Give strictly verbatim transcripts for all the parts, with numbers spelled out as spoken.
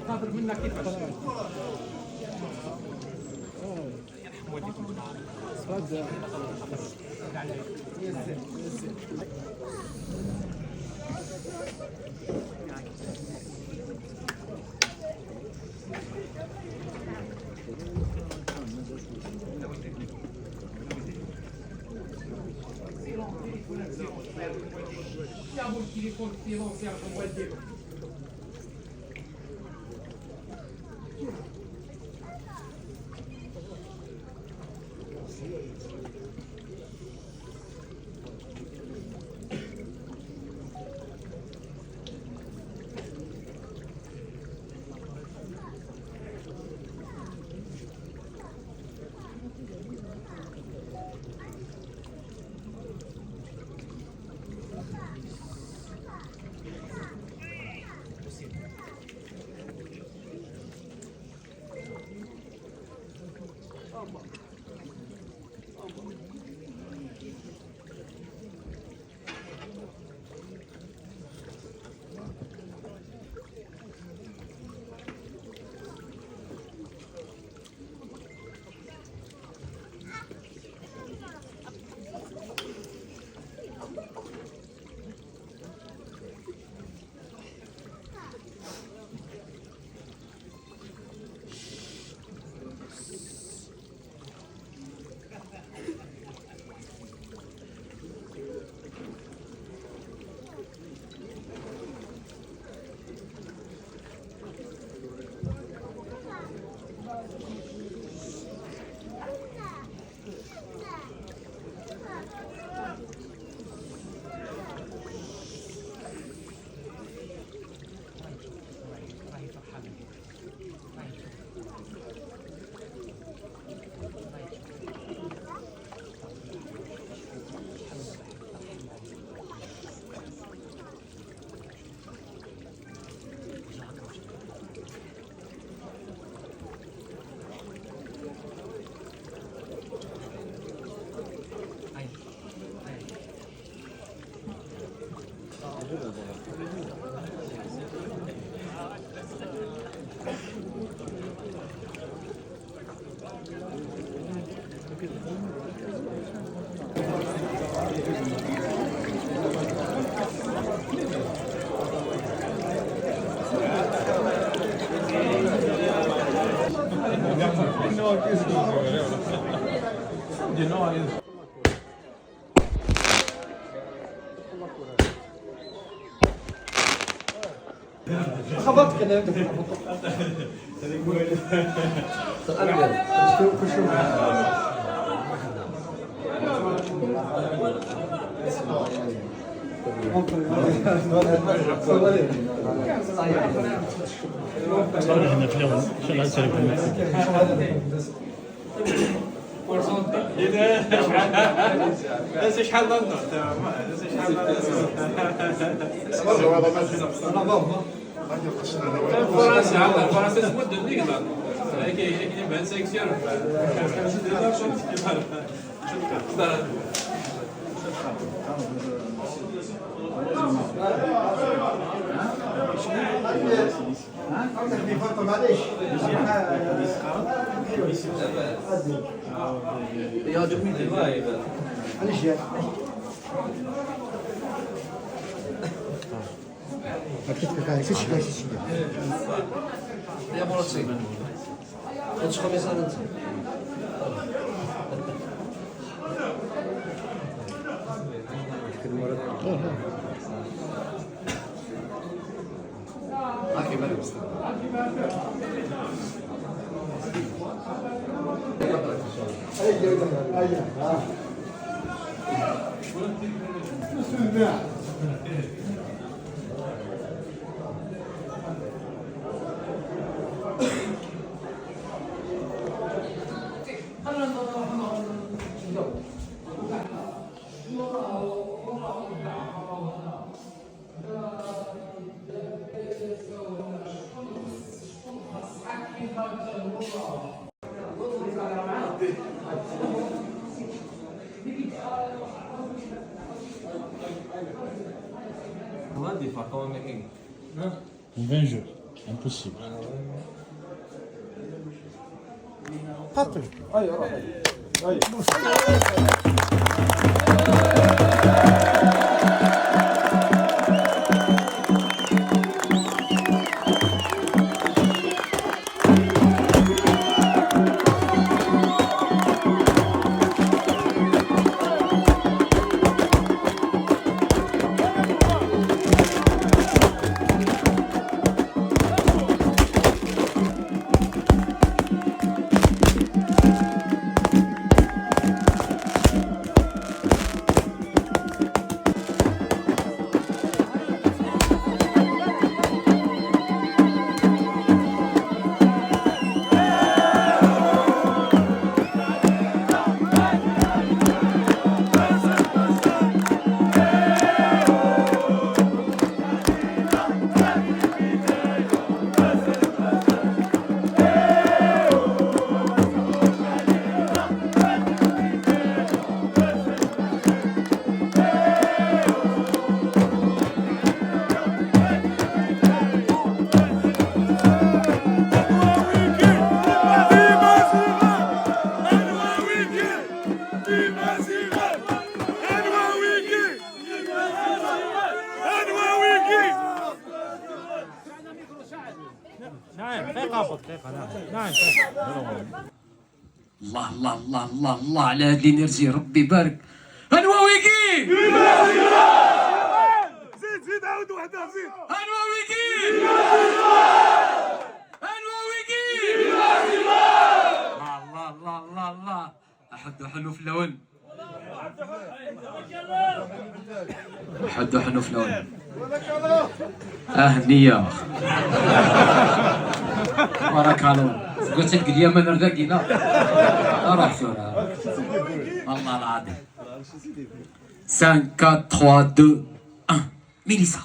خاطر منا كيفاش. خبطت كده. هنا في الأول، شغل تليفون. هذا شحال من نوع؟ تمام، هذا شحال من نوع؟ فرنسا، فرنسا تمد النقطة. هيك، هيك نبان سيكسيون. معليش. يا جميل. معليش يا. ما كتبت كان شو شو شو. يا مرسي. هادشي خميس هذا انت. Comment dire, quand même, hein? Vingt jours, impossible. نعم، دقيقة، دقيقة، نعم. نعم، دقيقة. الله، الله، الله، الله، الله على هاد الانرجي، ربي يبارك. انوا ويكي! زيد، زيد، عاود وحدة، زيد. انوا ويكي! انوا ويكي! الله، الله، الله، الله، الله. احد حنوف اللون. حد حنوف اللون. اه، النية. بارك الله. قلت لك اليمن رداقينا. اروح شو؟ الله العظيم. cinq, quatre, trois, deux, un. ميليسا.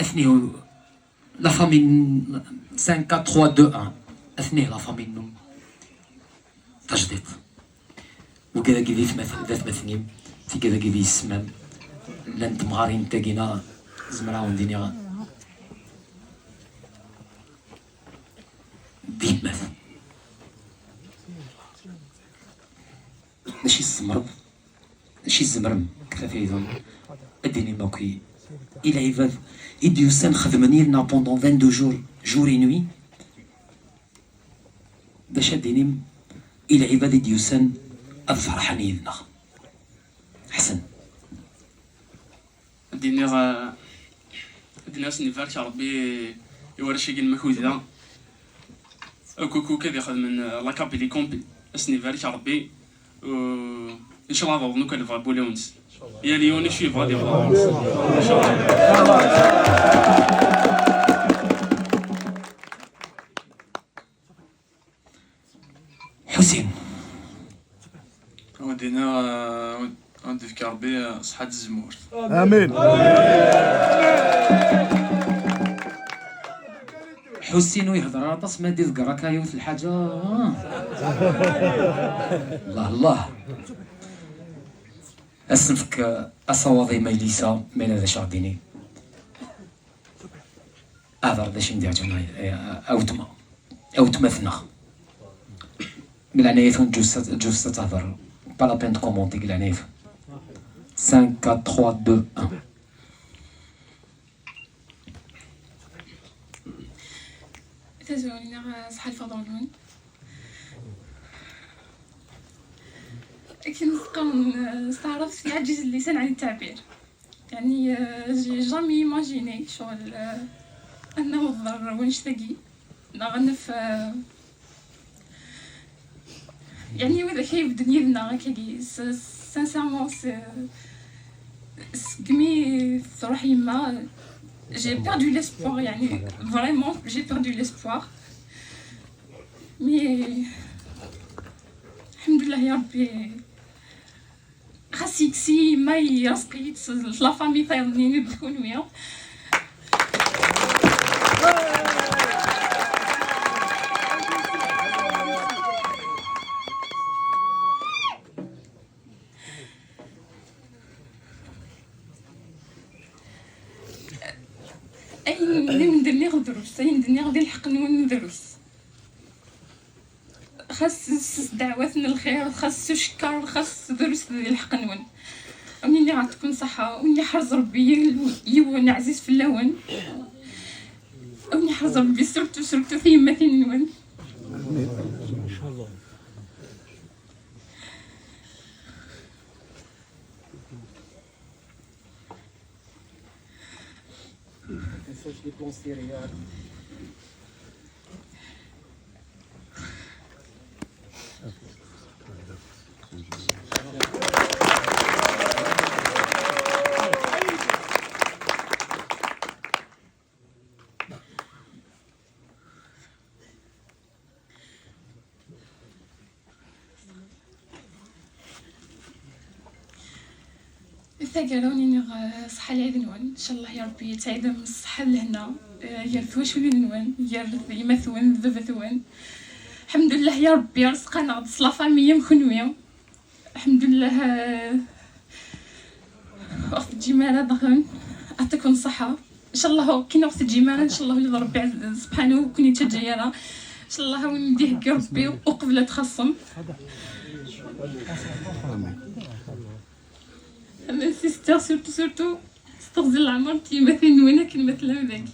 اثني، la famille. cinq, quatre, trois, deux, un. اثني، la famille نوم. تجديد. وكذا كذي ثمث-، ذات مثنيم. في كذا كذي يسمم. لن تمغارين تاكينا. زمراون دينيا. ديمث. ماشي الزمرض، ماشي الزمرم، كيف يظن. الديني ماكي. إلا عباد إديوسان خدمني لنا pendant vingt-deux jours, jour et nuit. باش الديني إلا عباد إديوسان أفرحني لنا. حسن. Ad d-iniɣ, eh, ad d-iniɣ ad sen-ibarek Ṛebbi i warrac-agi n Makuda. Akk, akk, akk ad ixedmen, eh, la Kabylie complet. Ad sen-ibarek Ṛebbi. U, ncallah ad awḍen akk ar lebɣi n wulawen-nsen. Yal yiwen acu yebɣa ad yaweḍ ɣur-s. Ncallah. Ḥusin. Ad d-iniɣ, eh, ad d-ifk Ṛebbi, eh, ṣṣeḥḥa d tzemmurt. Amin. Ḥusin ur yehder ara aṭas, ma d-iḍegger akka yiwet lḥaǧa. Allah, Allah. Ad s-nefk asawaḍ i Maylisa, ma yella d acu ad d-tini. Ahder d acu i m-d-iɛǧben, a, a, a weltma. A weltma-tneɣ. Di leɛnaya-twen, ǧǧet-as ad, ǧǧet-as ad tehder. Pas la peine de commenter, di leɛnaya-twen. Cinq, quatre, trois, deux, un. Tazwara-nneɣ, ṣṣeḥḥa lfaḍel-nwen. Akken qqaren, eh, s taɛrabt, يعجز اللسان عن التعبير. يعني, euh, j'ai jamais imaginé شغل, euh, أنه الضر ونشتاقي. نغنف, euh, يعني, وإذا كيف الدنيا لنا كي, sincèrement, c'est, سقمي تروح يما, j'ai perdu l'espoir, يعني, vraiment, j'ai perdu l'espoir. Mais, الحمد لله يا ربي. خاص يكسي ما يرزقي la famille تايرنيني بكونويا. Ayen i wen-d-nniɣ drus, ayen d-nniɣ di lḥeqq-nwen drus. Xas s ddeɛwat n lxir, xas s ucekkar, xas drus di lḥeqq-nwen. Awen-iniɣ ɛeṭṭukum ṣaḥa, awen-iḥrez Rebbi yiwen ɛziz fell-awen. Awen-iḥrez Rebbi surtout, surtout tiyemmatin-nwen. Taggara ur iniɣ, eh, ṣṣeḥḥa lɛid-nwen. Ncallah ya Rebbi ad tɛidem s ṣṣeḥḥa d lehna, eh, gar twaculin-nwen, gar yemma-twen d baba-twen. Ḥemdullah ya Rebbi, ṛezqan-aɣ-d s la famille am kenwi. Ḥemdullah, eh, ur ɣ-teǧǧim ara daɣen. Ɛeṭṭikum ṣṣeḥḥa. Ncallah akken ur ɣ-teǧǧim ara, ncallah ula d Rebbi Ɛziz Subḥanahu ur ken-yettaǧǧa ara. Ncallah a wen-d-iheggi Rebbi uqbel ad txaṣṣem. Amen. Sister, surtout, surtout, s teɣzi n leɛmer n tyemmatin-nwen akken ma tellam dagi.